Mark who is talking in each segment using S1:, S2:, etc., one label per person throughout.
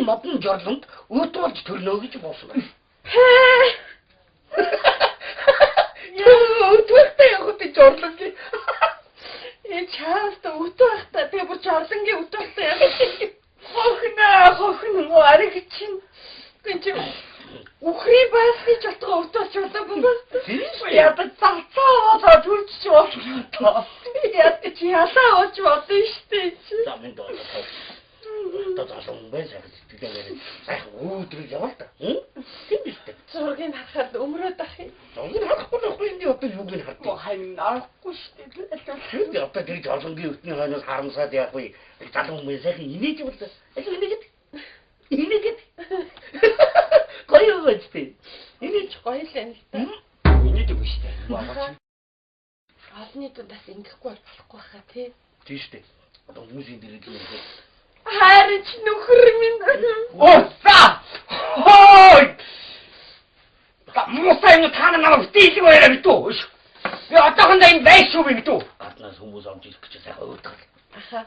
S1: модон жорлонд өт болж төрнө гэж буусан байна. Өт байхдаа яг үгүй жорлонгийн.
S2: Э чаавста өт байхдаа тэгээ бүр жорлонгийн өт байхдаа яг хохноо хохно ариг чинь гин чи үхрийн байсны жолтгоо өт болж болоогүй юм. Ядаж зарцаа болоод төрчих боллоо. Ядаж ялаа болж болно шүү дээ.
S1: За минь доо. Одоо залуу хүн сайхан сэтгэлээр сайхан өөдрөг яваа л да. Тийм биз дээ.
S2: Зургийг харахад өмрөөд ах юм.
S1: Зургийг харахгүй байхгүй энэ одоо юуг нь хардیں۔
S2: Харин арахгүй шүү дээ.
S1: Тэр одоо тэр жолонгийн өтний хойноос харамсаад яах вэ? Залуу хүн сайхан инээж бол аль инээгээд. Инээгээд. Гоё юм байна тий.
S2: Инээж гоё л юм л да.
S3: Инээдэг шүү дээ.
S2: Олны дундаас ингэхгүй бол болохгүй хаа тий.
S1: Тийм шүү дээ. Одоо хүмүүсийн дэргэд юм шиг.
S2: Харин ч нөхөр минь.
S3: Оо за. Хой. Муусаа юм та нар намайг битгий хэлэг баяраа битүү. Би одоохондоо энэ байш шүү би битүү.
S1: Гаднаас хүмүүс олж ирэх гэж сайхан өөдгөл.
S2: Аха.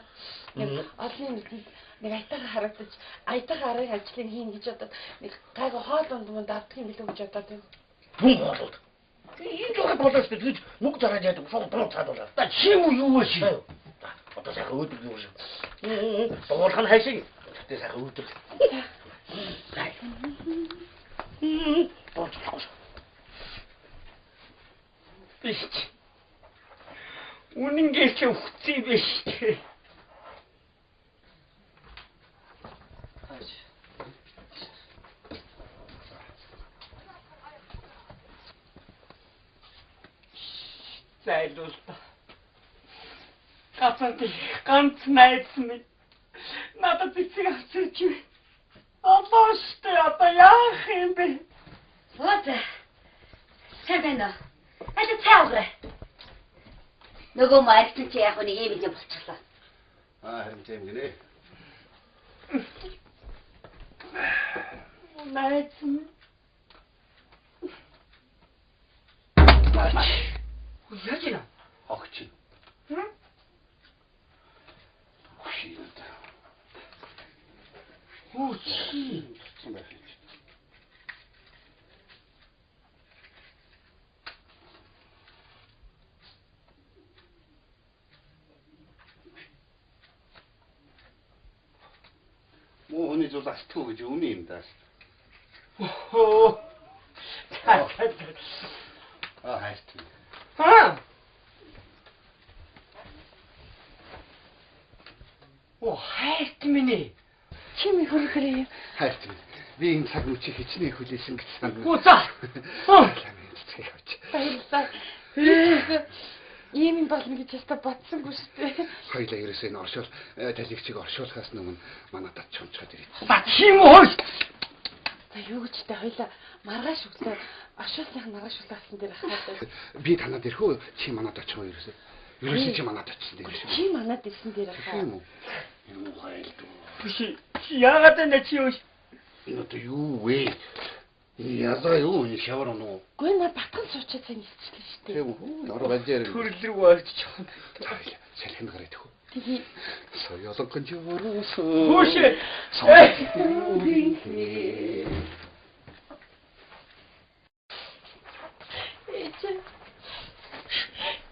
S2: Нэг олны нүдэнд нэг айтайхан харагдаж, айтайхан арын ажлыг хийн гэж бодоод нэг гайгүй хоол унд мунд авдаг юм билүү гэж бодоод байна.
S1: Түн хоолууд. Энэ жохот болоо шүү дээ. Тэгж мөнгө зараад яадаг. Шууд дуу цаад болоо.
S3: Та чи юу юу вэ чи?
S1: Одоо сайхан өөдрөг юм шиг. Дуулах нь хайшаа. Гэтэ сайхан өөдрөг. Дуулж болохгүй шүү.
S3: Биш. Үнэнгээ чи үхсэн биш. Зайлуулта. Газар ганц найз минь надад эцэг авчирч байна. Одоо штэ одоо яах юм бэ?
S4: Вот. Сайн байна уу? Аль цай уугаарай. Нөгөө мальчин чи яг нэг юм юм болчихлоо.
S5: Аа харин тийм гинэ.
S2: Найз минь.
S3: Яаж юм?
S5: Огч.
S2: Хм?
S5: Хөшиг.
S3: Хөө чи.
S5: Муу хүний зул астгүй гэж үнэн юм даа.
S3: Хөө.
S5: Аа хайртай.
S3: Аа. Оо хайрт минь ээ.
S2: Чи минь хөрхөрөө.
S5: Хайрт минь. Би энэ цаг мөчийг хичнээн хүлээсэн гэж санана.
S3: Оо за.
S5: Оо. Цэцгийг авч.
S2: Баярлалаа. Ийм юм болно гэж яста бодсонгүй шүү дээ.
S5: Хоёлаа ерөөсөө энэ оршуул талигчийг оршуулахаас өмнө манадад чончоод ирээ.
S3: За чи юм уу?
S2: За юу гэж тэ хоёлаа маргааш өглөө оршуулсных нь маргааш өглөө авсан дээр ахаад.
S5: Би танад ирэх үү? Чи манад очих уу ерөөсөө? Ерөөсөө чи манад очсон дээр шүү.
S2: Чи манад ирсэн дээр ахаа.
S5: Тийм үү? Юу хайлдуу.
S3: Биш. Чи яагаад энэ чи юу?
S5: Энэ одоо юу вэ? Язаа юу энэ шавар уу?
S2: Гүй наа батган суучаад сайн нисчихлээ шүү дээ.
S5: Тийм үү? Ороо балжаар.
S3: Төрөл рүү очиж байгаа.
S5: Салхинд гараад ирэв.
S2: Тэгээ
S5: соёлгон журуусан.
S3: Хүүшээ.
S2: Ээж.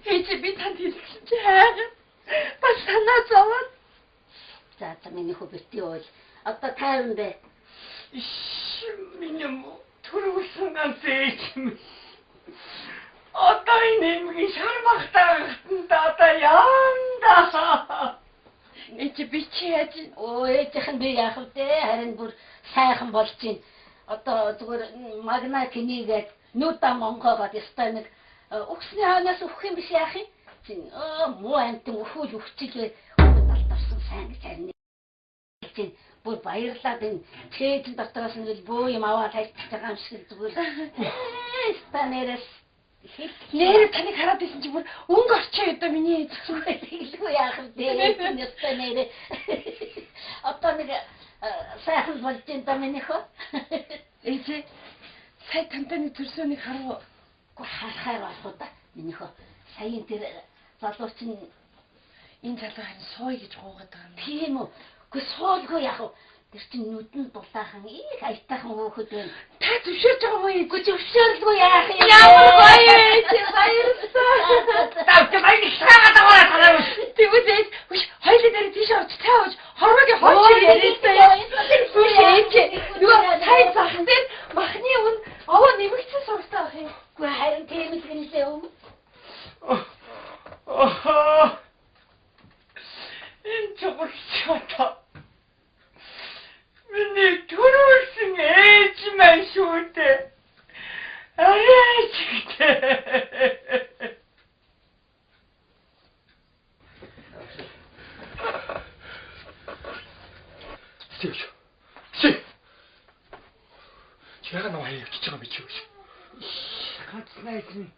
S2: Ээж би танд хэлсэн чи хайгаа. Бас санаа зовоод.
S4: За за миний хүү битгий уул. Одоо тайван бэ.
S3: Иш миний юм төрүүлсэн ганц ээж минь. Одоо энэ эмгийн шармахтай одоо яанда.
S2: Ээж би чи яаж
S4: Өө ээжийнх нь би яах вэ? Харин бүр сайхан болж байна. Одоо зүгээр магна тэнийгээд нүдэ монгоогоод ёстой нэг өгсний хойноос өгөх юм биш яах юм? Чин муу амтан өхүүл өвчлээ өгöd алдавсан сайн гэж харин. Чин бүр баярлаад энэ чэйжин дотроос нь л бөө юм аваад хайчих байгаа юм шиг зүгээр. Ёстой нэрээс
S2: нэрээ таныг хараад исэн чи бүр өнгө орчоо өдөө миний ээж чинь.
S4: Тэглгүй яах вэ? Ээж ёстой нэрээ. Одоо нэг сайхан болж байна да миний хөө.
S2: Ээж сая тантай нэг төрсөнийг харав.
S4: Уу харахаар болох уу да. Миний хөө саяын тэр залуу чинь
S2: Энэ залуу харин сууя гэж гуугаад байгаа юм.
S4: Тийм үү? Үгүй суулгүй яах вэ? Тэр чинь нүдэн дулаахан их аятайхан хөөхөд байна.
S2: Та зөвшөөрч байгаа мó?
S4: Үгүй зөвшөөрлгүй яах юм?
S2: Ямар гоё вэ? Чи баярлалаа.
S1: Та чи баяр шаагаад аваарай танаа.
S2: Тэгвэл ээж хүш хоёулаа дээр тийш орж цай ууж хорвоогийн хойч яриа. Хүш ээж нөгөө сая зах дээр махны үн овоо нэмэгдсэн сурагтай байх юм.
S4: Үгүй харин тийм л юм лээ юм.
S3: Энэ чухал чата. Миний төрүүлсэн ээж маань шүү дээ. Арай ч гэдэг.
S6: Си. Си. Чи яагаад намайг хаяа явчихж байгаа юм бэ чи?
S3: Ганц найз минь.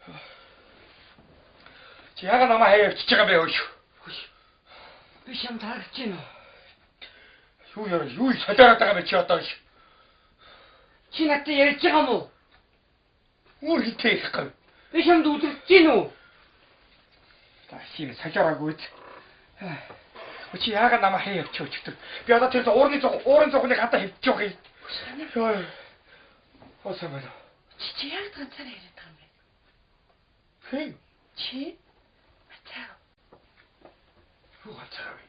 S6: Чи яагаад намайг хаяа явчихж байгаа юм бэ?
S3: Би шам таарч байна уу?
S6: Юу яа, юу солиороод байгаа юм бэ чи одоо?
S3: Чи надад ярьж байгаа юм уу?
S6: Өөр хинтэй ярих юм.
S3: Би шамд үдэрч гин үү?
S6: Та чи солиороогүй. Чи яагаад намайг хаяа явчих өчтөр? Би одоо тэр уурны цугныг хадаа хөвчих явах юм. Йоо. Хоосон байна.
S2: Чи яагаад ганцаараа яриад байгаа юм бэ?
S6: Хин?
S2: Чи? Ганцаараа.
S6: Юу ганцаараа вэ?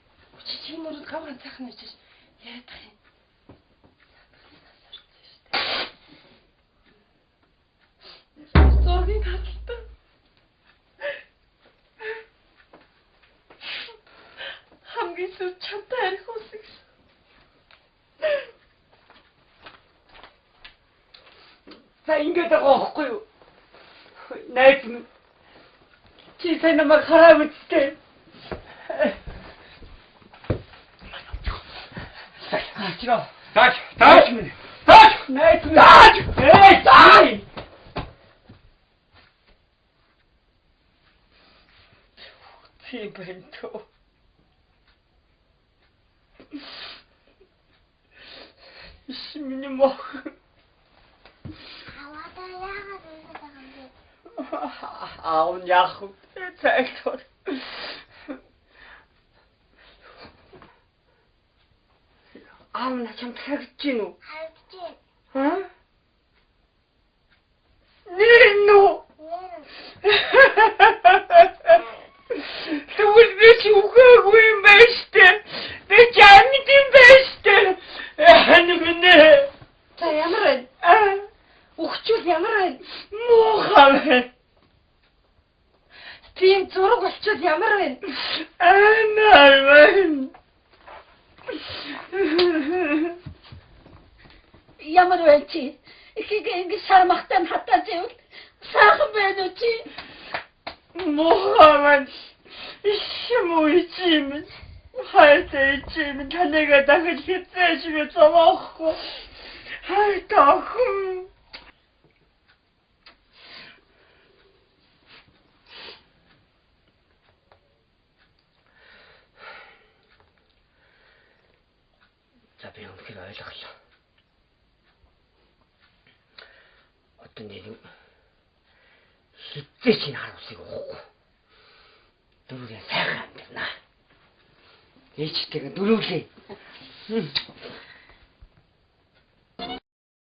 S2: Чи чи мөрөд гав ганцаархан очиж яриад юм. Зургийг хаталтай. Хамгийн сүүлд чамтай ярих үсэг.
S3: За ингэж байгаа байхгүй юу? Найз минь. Чи сайн намайг хараа үсттэй. Ачаа.
S6: Тааш, тааш минь. Тааш.
S3: Найз минь.
S6: Тааш.
S3: Эй, тааш. Чи бэнтөө. Миний мох.
S7: Аваадаа яагаад ингэж байгаа юм бэ?
S3: Аав нь яах вэ? Зайлтгар. Аав нь чамд харагдаж гин үү?
S7: Харагдаж байна.
S3: Ха? Нэр нь үү?
S7: Нэр нь.
S3: Тэгвэл би чи үхээгүй юм байна штэ. Би чи амьд юм байна штэ. Хань минь.
S2: За ямар байна? Үхчихвэл ямар байна?
S3: Муухай байна.
S2: Тийм зураг болчихвол ямар байна?
S3: Амар байна.
S4: Ямар байна чи? Ихийг ингэ шармахтай хатааж ивэл сайхан байна уу чи?
S3: Муухай байна. Их юм уу ичим. Хайртай ичим таныг дахиж хизээж би зовоохгүй. Хайртай охин.
S1: За би үнэхээр ойлголоо. Одоо нэг юм хизээч энэ хар усыг уухгүй. Дөрүлээ сайхан амьдрнаа.
S3: Ээжтэйгээ дөрүлээ.